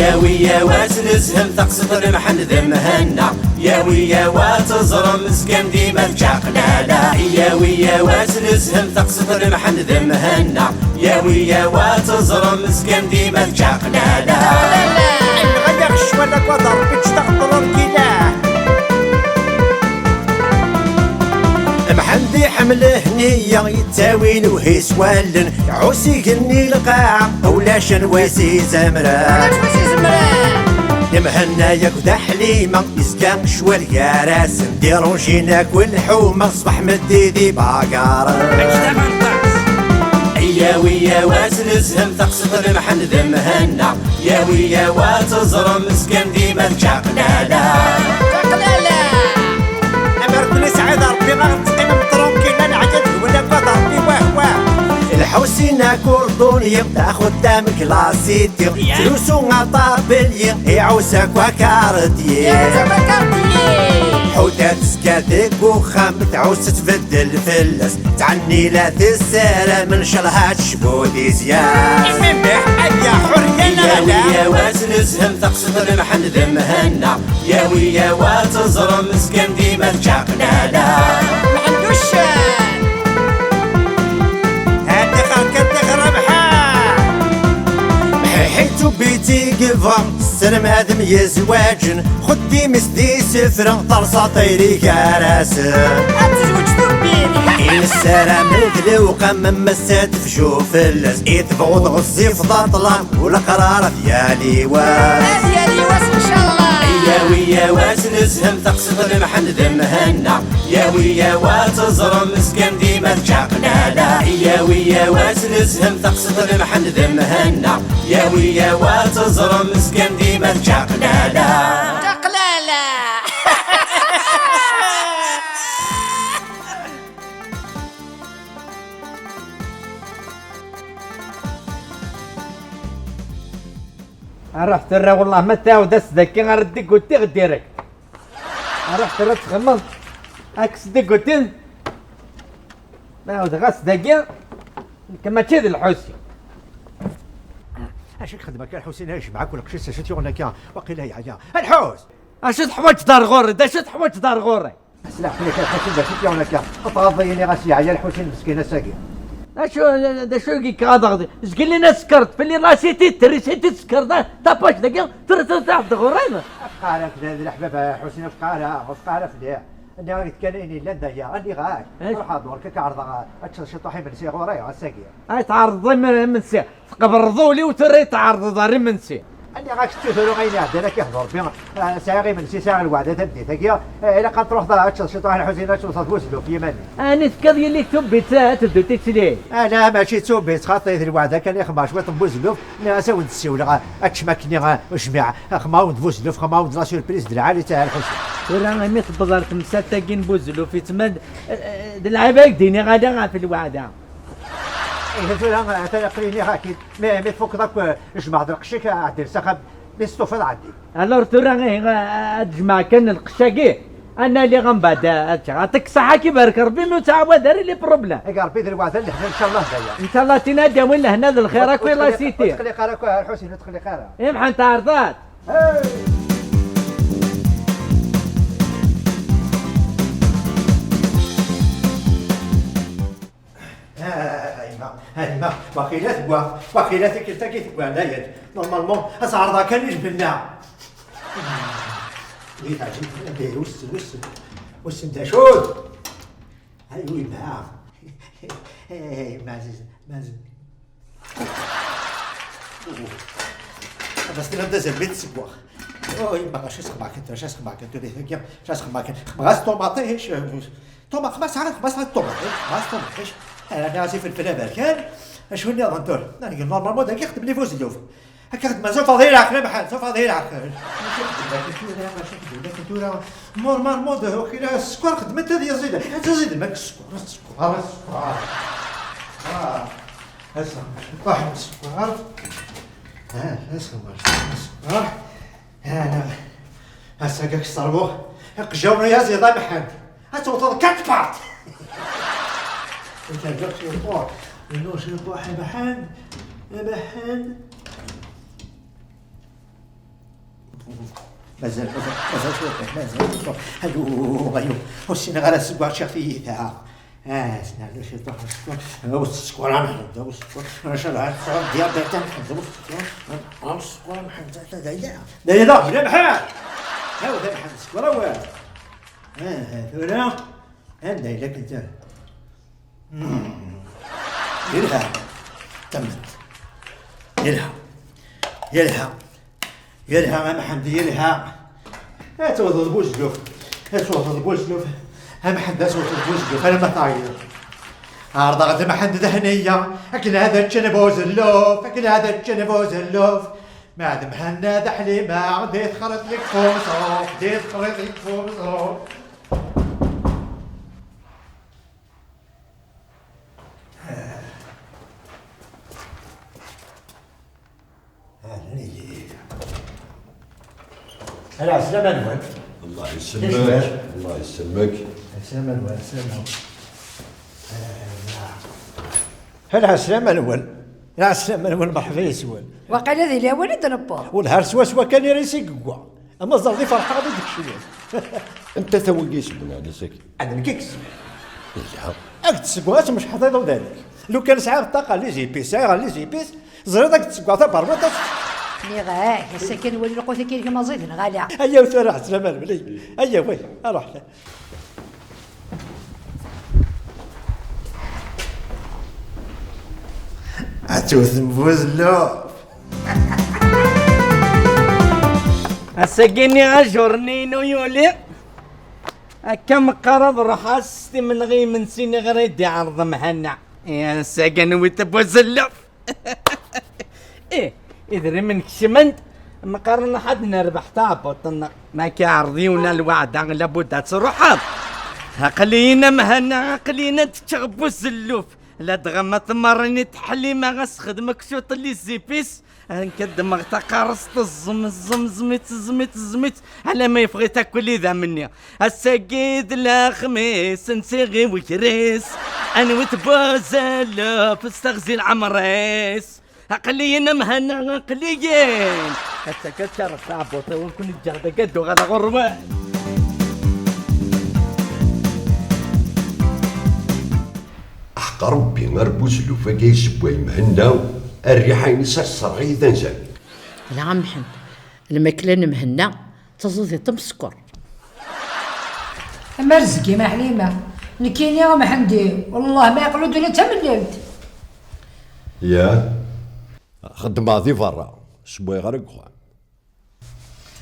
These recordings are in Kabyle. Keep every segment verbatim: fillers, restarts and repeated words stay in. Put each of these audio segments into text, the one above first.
Yawi yawas nezhem taqsiṭ n Mḥend d Mhenna. Yawi yawas teẓrem zgan dima d čaqlala. Yawi yawas nezhem taqsiṭ n Mḥend d Mhenna. Yawi yawas teẓrem zgan dima d čaqlala. Nɣaya ccwal akked Rebbi ǧǧet-aɣ ṭṭrurkila. Mḥend iḥemmel Hniya, yettawi lewhi s wallen, iɛuss igenni lqaɛa, ulac anwa i s-izemren. Ulac anwa i s-izemren. Mhenna yakk d Ḥlima, yezga ccwal gar-asen, dirunjin akk lḥuma, ṣṣbeḥ meddi di bagaren. Yawi yawas nezhem taqsiṭ n Mḥend d Mhenna. Yawi yawas teẓrem zgan dima d čaqlala. Čaqlala. Amer kuni Sɛid Rebbi ad teqqimem tranquille, neɛya deg-wen akked Rebbi, wah, wah. Lḥusin akurduni, d axeddam klasiti, ya, ttrusu aṭabelyi, iɛuss akk akarṭyi. Iɛuss akk akarṭyi. Ḥuda tezga deg uxxam, tɛuss tbeddel fell-as, tɛenni la tessaram, ncallah ad tecbu di zyan. Imimbeḥ, aya ḥurriya neɣ ala? Yawi yawas nezhem taqsiṭ n Mḥend d Mhenna. Yawi yawas teẓrem zgan dima d čaqlala. Mḥend uccen. Ati xerka, ati xerabḥa. Mḥiḥi d Tubbit i yebɣa, ssnem ad myezwaǧen, xeddim-is d isefra, terṣa tayri gar-asen. Ad tezweǧ Tubbit. I nessaram d lewqam, am ass-a tefju fell-as, i tebɣuḍ ɣezzif d aṭlam, u leqrar ad yali wass. Ad yali wass, ncallah. Yawi yawas nezhem taqsiṭ n Mḥend d Mhenna. Yawi yawas teẓrem zgan dima d čaqlala. Yawi yawas nezhem taqsiṭ n Mḥend d Mhenna. Yawi yawas teẓrem zgan dima d čaqlala. Čaqlala. Ruḥ tura, wallah ma tɛawed ass dagi ara d-iguti direct. Ruḥ tura txemmeḍ. Aks d-igutin. Ma ɛawdeɣ ass dagi, nekk mačči d Lḥusin. Acu i k-xedmeɣ akka Lḥusin, a jemɛa kul qcic, acu t-yuɣen akka? Waqila yeɛya. A Lḥus! Acu teḥwaǧeḍ ar ɣur-i? D acu teḥwaǧeḍ ar ɣur-i? Aslaḥ fell-ak a Lḥusin, d acu t-yuɣen akka? Tɣaḍ-iyi, nniɣ-as yeɛya Lḥusin meskin ass-agi. Acu, d acu i k-ɣaḍeɣ? Zgilin asekkeṛ, fell-i la cité, trisiti tsekkeṛ, da, tapach dagi, tura tura tɛedda ɣur-i. Afqaɛa, d, d leḥbab a Lḥusin, afqaɛa, afqaɛa fell-i. Nniɣ-ak-d kan ayen yellan d aya, nniɣ-ak. Ruḥ ad ɣur-k, ad k-ɛerḍeɣ ad teččeḍ ciṭuḥ imensi ɣur-i ass-agi. Ay tɛerḍeḍ im-, imensi, tqebreḍ ul-iw tura i tɛerḍeḍ ar imensi. Nniɣ-ak tettu tura ayen iɛeddan ad k-ihḍer Rebbi. Ah, sɛiɣ imensi, sɛiɣ lweɛda tameddit-agi. Ah, ilaq ad truḥeḍ ad teččeḍ ciṭuḥ a Lḥusin, ad tewteḍ buzelluf i yiman-ik. Ɛni tefkiḍ yelli-k tubbit ad teddu tettli? Ala, mačči d tubbit, xaṭi d lweɛda kan i xedmeɣ cwiṭ n buzelluf. Nniɣ-as a wen-d-ssiwleɣ, ad teččem akkenni, ah, jmiɛ, ah, xedmeɣ-awen-d buzelluf, xedmeɣ-awen-d la surprise d lɛali, a Lḥusin. Tura imi tewweḍ ar temsalt-agi n buzelluf, yettman, eh, eh, d lɛib ay k-d-iniɣ ala ɣef lweɛda. Ihi tura, atan aql-i nniɣ-ak-id, mi, mi tfukeḍ akk, eh, jmeɛ-d lqecc-ik, ɛeddi s axxam, mi testufiḍ ɛeddi. Alors tura, ihi, eh, ad jmeɛ kan lqecc-agi, ad nali ɣembeɛd, eh, ad ččeɣ. Aṭik ṣaḥa, ki barek Rebbi, mi ur ttɛawad ara les problèmes. Eg Rebbi d lweɛda n lehna, ncallah d aya. Ncallah tina ad d-yawin lehna d lxir akk i la cité. Ur tqelliq ara akk, a Lḥusin, ur tqelliq ara. Imḥan tɛerḍat. Hey! Ah, a yemma, a yemma, waqila tegwa, waqila tikkelt-agi tegwa dayen. Normalement, ad s-ɛerḍeɣ kan i lbenna. Di teɛjib, anda wissen, wissen, wissen d acu-t? Ay, wi ma. Ay, maɛziz, maɛziz. Ad as-tiniḍ d azrem i d-ssewweɣ. Oh, yemma, acu s-xedmeɣ kan tura, acu s-xedmeɣ kan tura, acu s-xedmeɣ kan? Xedmeɣ-as ṭumaṭic, ṭuma-, xedmeɣ-as, xedmeɣ-as ṭumaṭic, xedmeɣ-as ṭumaṭic. Ara nniɣ-as ifelfel aberkan, acu nniḍen tura? Normalement, dagi xedmen ibuzelluf. Akka xedmeɣ, s ufeḍ i leɛqel, a Mḥend, s ufeḍ i leɛqel. Acu xedmen akken tura, acu xedmen akken tura? Normalement, d wakila sskeṛ xedmen-t ad yeẓid. Ad teẓidem akk sskeṛ, sskeṛ, sskeṛ. Ah, ass-a, ciṭuḥ n sskeṛ. Ah, ass-a, sskeṛ. Ah, ass-agi ad k-sseṛwuɣ. Iqejjawen-agi ad yeḍḍem Mḥend. Ad tewteḍ quatre parts. Ur terǧaḍ ciṭuḥ. Inu ciṭuḥ, a Mḥend. A Mḥend. Mazal, mazal, mazal cwiṭ, mazal cwiṭ. Ayu, ayu. Ur ssineɣ ara seg wacu tiyita. Ah, sneɛlu ciṭuḥ, ciṭuḥ. Ur tessekwer ara, ur tessekwer. Maca lɛad tesɛuḍ diabète, ur tessekwer. Ur tessekwer, d aya. D aya d aɣbel amḥal. Aw, d amḥal, tessekwer awal. Ah, tura, anda yella kunta? Hmm. Yelha. Tammet. Yelha. Yelha. Yelha, a Mḥend, yelha. Ad tewteḍ buzelluf. Ad tewteḍ buzelluf. A Mḥend, ad tewteḍ buzelluf. Alamma teɛyiḍ. Ɛerḍeɣ-d Mḥend d Hniya. Akken ad ččen buzelluf. Akken ad ččen buzelluf. Ma d Mhenna d Ḥlima. Di texriḍ deg Fumẓuf. Di texriḍ deg Fumẓuf. Ala, ɛeslama-nwen. الله يسلمك. الله يسلمك. عسلامة-نون، عسلامة. Ala, ɛeslama-nwen. Ɛeslama-nwen, merḥba yes-wen. Waqila di lawan i d-newweḍ. Welha ar swaswa kan ira-s i yegwa. Amaẓer di ferḥeɣ ad d-kecmen. Anta tawi i yessewwen ɛni saki? Ad nekk i yessewwen. Yelha. Ad k-d-ssewweɣ ad tmecḥeḍ iḍudan-ik. Lukan sɛiɣ ṭṭaqa n les épices, sɛiɣ les épices, ẓriɣ ad k-d-ssewweɣ taberwiṭ ad. Nniɣ-ak, ass-a kan wali lqut-agi-inek maẓid neɣ ala. Ayaw tura ɛeslama mli. Ayaw, ay, aruḥ. Ad tewtem buzelluf. Ass-agi nniɣ ajurni-inu yuli. Akka meqqar ad ruḥeɣ s timenɣi imensi niɣer i d-iɛreḍ Mhenna. Ass-agi nwiɣ buzelluf. Ih, idrimen kecmen-d, meqqar nruḥ ad nerbeḥ taɛebbuḍt-nneɣ. Ma k-iɛreḍ yiwen a lweɛda, labud ad truḥeḍ. Aql-iyi a Mhenna, aql-iyi ad ččeɣ buzelluf. Ladɣa ma tmerrini Ḥlima ɣas xedmeɣ cwiṭ n les épices, ad ddmeɣ taqerrest, ẓẓem, ẓẓem, ẓẓem-itt, ẓẓem-itt, ẓẓem-itt, alamma yeffeɣ-it akk lidam-nni. Ass-agi d lexmis, nsiɣ i wegris, anwi-t buzelluf s teɣzi n lɛemr-is. Aql-iyi a Mhenna, aql-iyi. Atta kan ččareɣ taɛebbuḍt-iw, ur ken-ǧǧeɣ dagi ad uɣaleɣ ɣur-wen. Aḥeqq Rebbi, ar buzelluf-agi yessewway Mhenna, rriḥa-ines ad tesserɣ-iyi d anzan. Ala a Mḥend, lmakla n Mhenna d taẓidiṭ am sskeṛ. Am rrezg-im a Ḥlima, nekkini a Mḥend-iw, wellah ma yeqlu-d ula d tamellalt. Ya, xeddmeɣ di berra, ssewwayeɣ ara deg uxxam.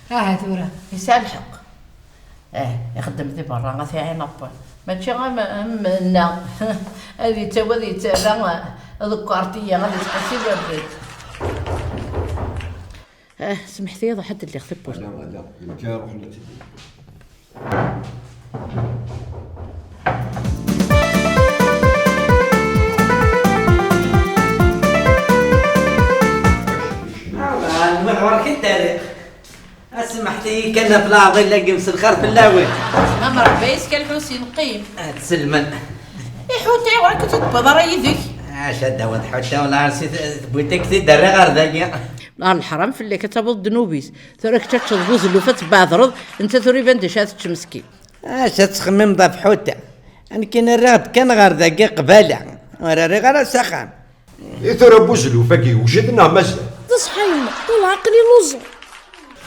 Aha tura, yesɛa lḥeqq. Eh, ixeddem di berra, a t-iɛin Ṛebbi. Mačči am, am nna, ad yettawi, ad yettarra deg ukarṭi-ya, ad yettqasi iberdan. Ah, semḥet-iyi, ad ruḥeɣ ad lliɣ tawwurt. Ala, ala, nekk ad ruḥeɣ ad lliɣ. Ah, nwiɣ ɣur-k i ddariɣ. Asemḥet-iyi kan ɣef leɛḍil-agi, mselxir fell-awen. Ma Ṛebbi yeskerḥ ur s-yenqim. Ad tselmen. Iḥuta, ɣur-k ur tt-id-tewwiḍ ara yid-k? Acu ad d-tawiḍ ḥuta, wala ar si tewwiḍ-ak-t-id, rriɣ ar dagi. Ar leḥram fell-ak, ad tawiḍ ddnub-is. Tura kečč ad teččeḍ buzelluf, ad tebɛedreḍ, netta tura iban d acu ara tečč meskin. Acu ad tettxemmimeḍ ɣef ḥuta? Nekkini rriɣ-d kan ɣer dagi qbala, ur rriɣ ara s axxam. I tura buzelluf-agi yewjed neɣ mazal? D ṣṣeḥ a yemma, wala aql-i lluẓeɣ.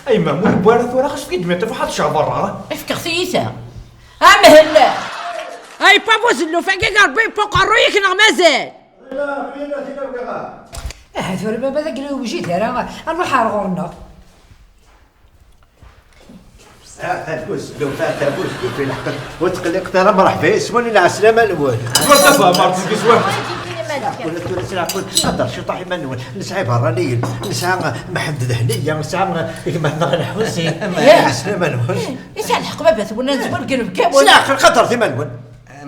A yemma, mu yewwi ara tura, xas efk-iyi-d miṭṭi, ruḥ ad teččeɣ berra. Efk-aɣ tiyita. A Mhenna! Ay, pa buzelluf-agi, ɣer Rebbi yewwi uqerruy-ik neɣ mazal? Aha tura baba, d agla ur yewjid ara, ad nruḥ ar ɣur-neɣ. Ah, tabuzelluf, ah, tabuzelluf, ilḥeq-d. Ur tqelliqet ara, mṛeḥba yes-wen, lɛeslama-nwen. Tura tafehmeḍ deg iswan. Ula tura ttlaɛqul, qadder ciṭuḥ iman-nwen. Nesɛa iberraniyen, nesɛa Mḥend d Hniya, nesɛa gma-tneɣ Lḥusin. Lɛeslama-nwen. Yesɛa lḥeqq baba-twen, ad nezwir deg inebgawen. Ttlaɛqul, qadret iman-nwen.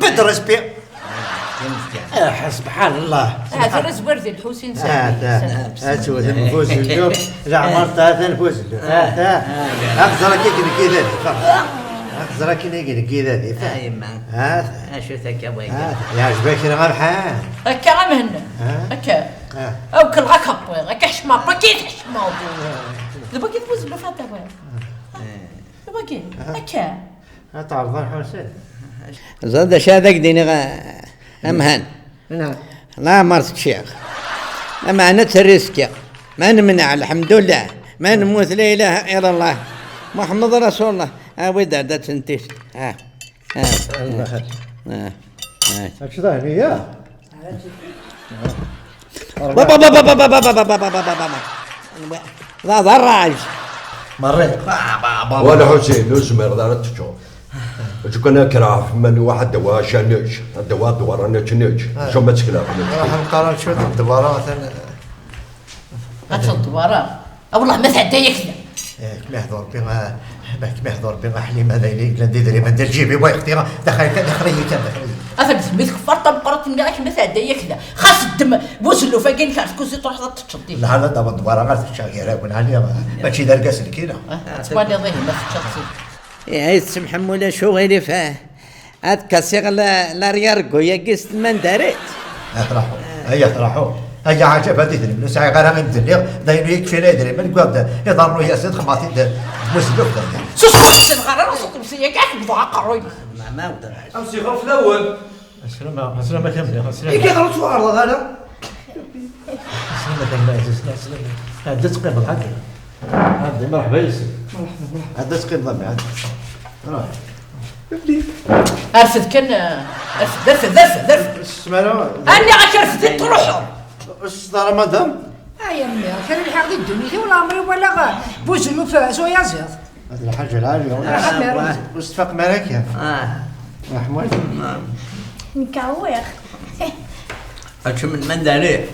Peu de respect. Ah, subḥan Allah. Ah, tura zwer di Lḥusin. Ah, ta. Ad tewtem buzelluf. Leɛmer ta, ta n buzelluf. Ah, ta. Aqẓer akka i yeneggi d adif. Aqẓer akka i yeneggi d adif. Ah, yemma. Ah, ta. Acu-t akka wagi? Ah, yeɛjeb-ak kra a Mḥend? Akka a Mhenna. Ah. Akka. Ah. Awkel ɣak aqwiɣ, akka ḥecmeɣ, akka i tḥecmeḍ. D wagi d buzelluf ad tawiḍ. D wagi. Akka. Ad tɛerḍeḍ a Ḥusen. Ẓer d acu ad ak-d-iniɣ, a, a Mhan. Nɛam. Leɛmer teččiɣ. Lameɛna tterriski. Ma nemneɛ, lḥemdullah. Ma nemmut, la ilaha illallah. Muḥemmed rasulullah. Awi-d ar da tentist. Ah. Ah. Ah. Ah. Acu d ahni, ya? Baba, baba, baba, baba, baba, baba, baba. D aḍarraj. Merri. Wala Ḥusin, ur zmireḍ ara ad teččeḍ. Acu kan ad kreɣ ɣef iman-iw, ad d-awiɣ acu ad nečč, ad d-awiɣ ddwar ad nečč, nečč. Acu ma ttekleɣ nečč. Ruḥ nqarn cwiṭ n ddwara, atan. Ad teččeḍ ddwara? A wellah ma tɛedda yakla. Eh, kem iḥḍu Rebbi, ah, ma kem iḥḍu Rebbi, a Ḥlima, d ayen yellan d idrimen d lǧib-iw, ay xti, daxel kan, daxel-iyi kan, daxel-iyi. Atan temmid kfar tameqqrant, nniɣ-ak ma tɛedda yakla. Xas ddem buzelluf-agi-inek ar tkuzi, truḥeḍ ad teččeḍ. Lhan ad d-taweḍ ddwara ad teččeɣ gar-awen, ɛni mačči d argaz nekkini? Ah, ad twaliḍ ihi ma teččeḍ-tt. Ihi, ay tsemḥem ulac uɣilif, ah. Ad kasiɣ la, l'arrière-goût-agi s tmandarit. Ad truḥu. Ay, ad truḥu. Ay, ɛajab, ad idrimen. Ur sɛiɣ ara imedden-nni. D ayen ur yekfin ara idrimen. Wwiɣ-d iḍarren uyaziḍ, xemmeɣ-t-id d buzelluf d aya. Sus, ur ḥessbeɣ ara s uḍebsi-agi, ad k-wwḍeɣ aqerruy-nnek. Am siɣer fell-awen. Aslama, aslama kamli, aslama. Ika ɣer ur ttwaɛerḍeɣ ara. Aslama kamli, aslama. Ɛedda teqqimeḍ, ɛedda. Ɛedda, merḥba yes-k. Merḥba, merḥba. Ɛedda teqqimeḍ a mmi, ɛedda. Ruḥ. Rfed kan, eh, rfed, rfed, rfed, rfed. Ssmara. Anni ɣak rfed i truḥeḍ. S-, s-, Ramadan? Ay a mmi, kra lḥiɣ di ddunit-iw, leɛmer-iw walaɣ, eh, buzelluf, eh, s uyaziḍ. Had lḥaǧa lɛali. Ur s-tfaqem ara kan. Ah. Neḥmu. Nekk ɛwiɣ. Aččem n mandari.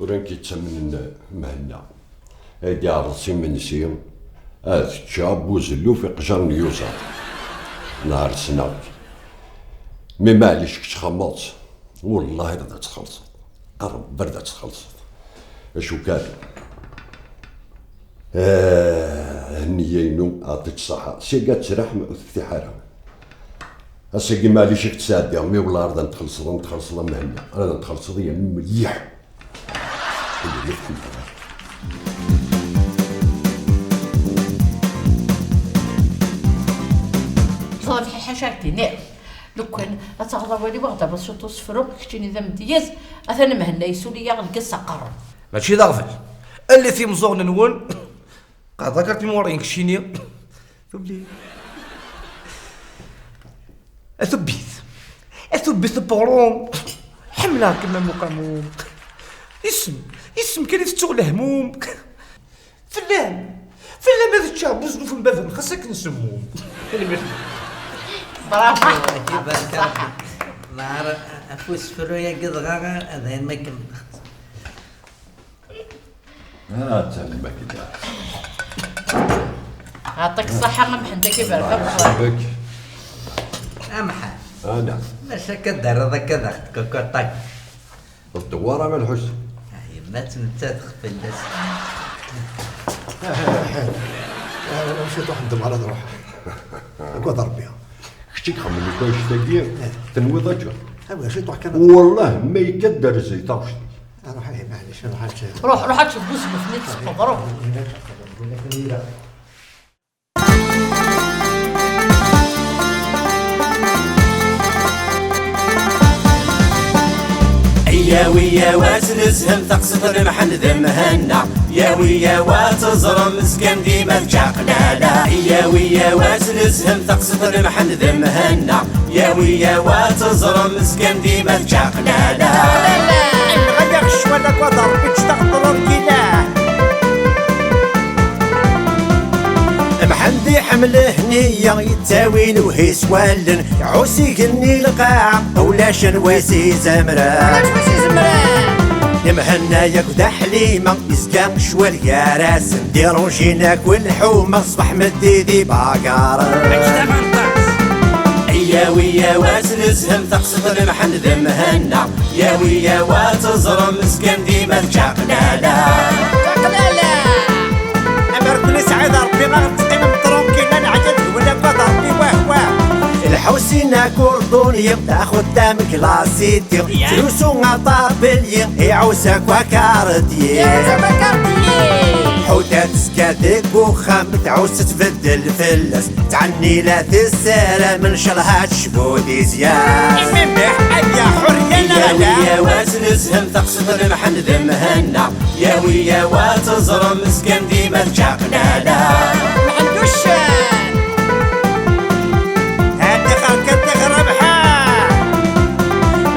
Ur ak-yettamnen Mhenna. Ay d-iɛreḍ s imensi, ad ččeɣ buzelluf iqjar n yuẓaḍ. Nɛer ssneɣ-k. Mi maɛlic kečč xemmeḍ, wellah ad txellṣeḍ. Rebbi ad txellṣeḍ. Acu kan. Ah, nniya-inu, ɛṭi-tt ṣṣeḥḥa. Syaga ttraḥ ur teftiḥ ara. Ass-agi maɛlic i k-tt-sɛeddiɣ, mi wellah ar d n-txellṣeḍ, n-txellṣeḍ a Mhenna. Ar d n-txellṣeḍ ya mliḥ. Ẓer lḥiḥa, ḥaca ak-d-iniɣ. Lukan ad taɣeḍ awal-iw, ad aɣeḍ abaṣuṭ usefru, keččini d amedyaz, atan Mhenna yessuli-yaɣ lgaz s aqerru. Mačči d aɣbel. Allet imeẓẓuɣen-nwen. Qad ḍakert imɣurin keččini. Tubli. A tubbit. A tubbit n uɣrum. Ḥemmleɣ-kem am uqamum. Isem, isem kan i tettuɣ lehmum. Fell-am, fell-am ad ččeɣ buzelluf n baba-m, xas akken semmum. Tanemmirt. Bravo. Ibarek Rebbi. Meɛer ɣef usefru-agi dɣa ad ayen ma kem. Ah, d tanemmirt. Ɛṭik ṣṣeḥḥa a Mḥend, ad k-ibarek. Rebbi. A Mḥend. Ana. Maca akka d-terriḍ akka d aɣ-tkukuṭak. D ddewwar ama lḥus. Ah, yemma-tt nettat xef fell-as. Ah, ciṭuḥ n ddemar ad ruḥ. Agad Rebbi. Kečč i ixemmen akk annect-agi, tenwiḍ aǧer. Awi, ciṭuḥ kan. Wellah, ma yekka-d ar zzay taɣect-ik. Ah, ruḥ, ah, maɛlic, ruḥ ad t-, ruḥ, ruḥ ad tebbu zzmut-nni tesqeḍ, ruḥ. Yawi yawa ad nezhem taqsiṭ n Mḥend d Mhenna. Yawi yawa ad teẓrem zgan dima d čaqlala. Yawi yawa ad nezhem taqsiṭ n Mḥend d Mhenna. Yawi yawa ad teẓrem zgan dima d čaqlala. Nɣaya ccwal akked Rebbi, ččet-aɣ ṭrunkilat. Mḥend iḥemmel hniya, yettawi lewhi s wallen, iɛuss igenni lqaɛa, ulac anwa i s-izemren. Ulac anwa i s-izemren. Mhenna yakk d Ḥlima, yezga ccwal gar-asen, dirunjin akk lḥuma, ṣṣbeḥ meddi d ibagaren. Yawi yawa ad nezhem taqsiṭ n Mḥend d Mhenna. Yawi yawa ad teẓrem zgan dima d čaqlala. Čaqlala. Amer kul isɛid Rebbi ad teqqimem tranquille, ad nɛedda deg-wen akked Rebbi, wah, wah. Lḥusin akked Taxutam klasiti, trusu aṭabelyi, iɛusa-k akarṭyi. Ḥuta tezga deg uxxam, tɛusa tbeddel fell-as. Tɛenni la tessaram, ncallah ad tecbu di zya. Imembeḥ aya ḥurya neɣ ala? Yawi-yaw ad nezhem taqsiṭ n Mḥend d Mhenna. Yawi-yaw ad teẓrem zgan dima d čaqlala. Mḥend uccen. Hadi xerka tixra bḥa.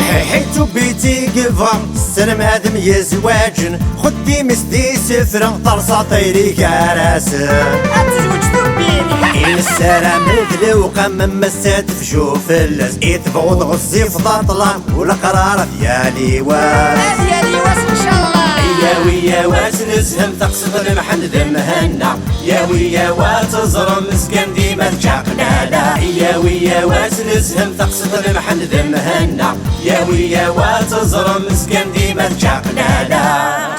Ḥiḥi tubiti yebɣa sselmadem yezwaǧen. Xeddim-is di sefra terṣa tayri gar-asen. Ad tezweǧ tubbit. I nessaram d lewqam massa tefju fell-as. I tebɣuḍ ɣezzif d aṭlam u leqrar ad yali wass. Ad yali wass ncallah. Yawi-yaw ad nezhem taqsiṭ n Mḥend d Mhenna. Yawi-yaw ad teẓrem zgan dima d čaqlala. Yawi-yaw ad nezhem taqsiṭ n Mḥend d Mhenna. Yawi-yaw ad teẓrem zgan dima d čaqlala.